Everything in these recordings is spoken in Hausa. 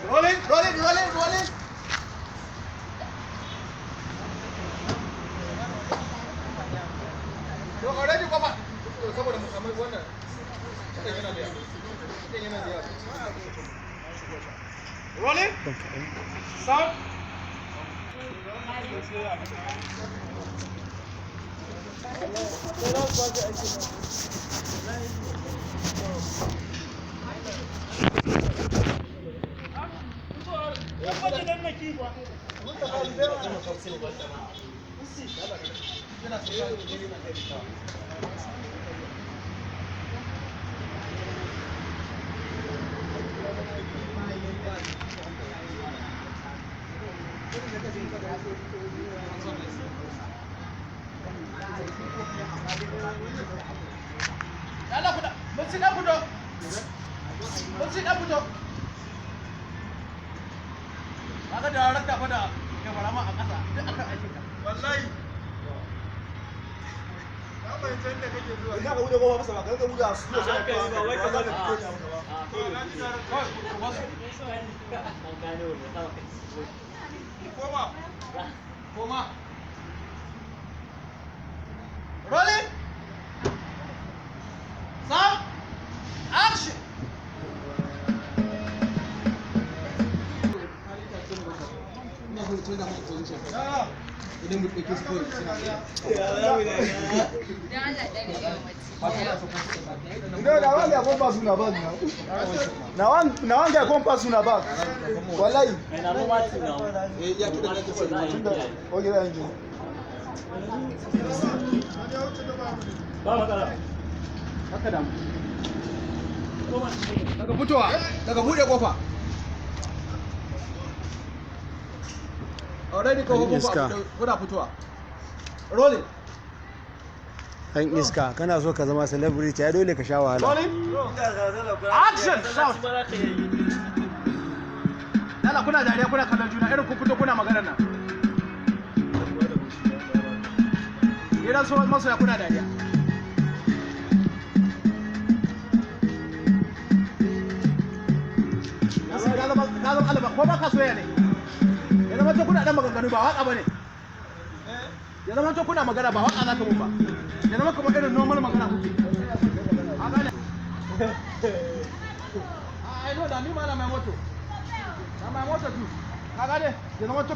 Rolling, rolling, rolling, rolling. To already kofa saboda mu samu wannan kiɗan yana da yawa. Kiɗan yana da yawa. Rolling. Sound. Allah ku da mun ci dan fito. Mun ci dan fito. Kaga da rakta fa da kamarama a ƙasa duk akan aikin ka. Wallahi. Na fahimci inda kake zuwa. Ina ka buɗe kofa masa ba, ka ga buɗe a su sai ka ba wai ka zaka fito ne abu ba. To na ji darakta. Kawai ku basu. Koma. Koma. Rolling. Sound. Action. Ina so canza masa position. Idan mu ɗauke su kawai suna tsaye. Don Allah ɗan yawan mace. No, na one guy come pass una back now. Na one guy come pass una back. Wallahi. Eh, ya kiɗan ake so in Tunda okay thank you. Haka damu. Daga fitowa, daga buɗe kofa. Already ko Iska. kuna fitowa. Rolling. Kan iska kana so ka zama celebrity, ai dole ka sha wahala. Rolling. Action. Sound. Lala kuna dariya kuna kallon juna irin kun fito kuna magana nan. Idan so masoya kuna dariya. Ka zama alaba ko ba ka soya ne. Ya zama to kuna dan maganganu, ba waka bane. Ya zama to kuna magana, ba waka za ka mun ba. Ya zama kamar irin normal magana kuke. A gane. I know that me man na my moto. Na my moto too. Ka gane? Ya zama to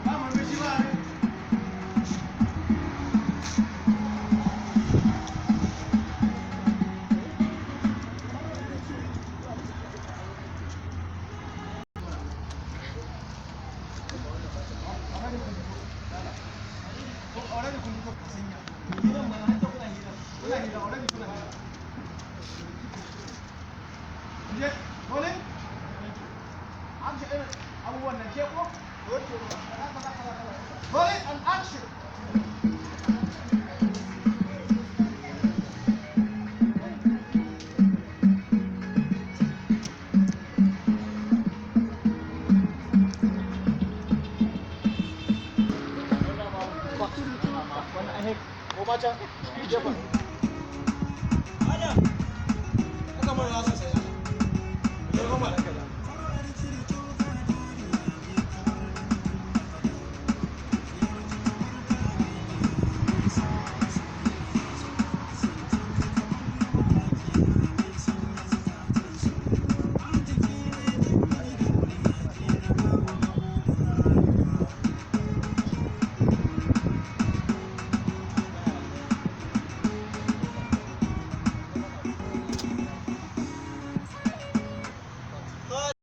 ba murmushi ba ne. Already kun fito. Gidan ma har ta kuna hira. Kuna hira, already kuna hira. Je, rolling. Action, irin abubuwan nan ke ko? Rolling and action. Koma can, gefen. Kuka mara sosai.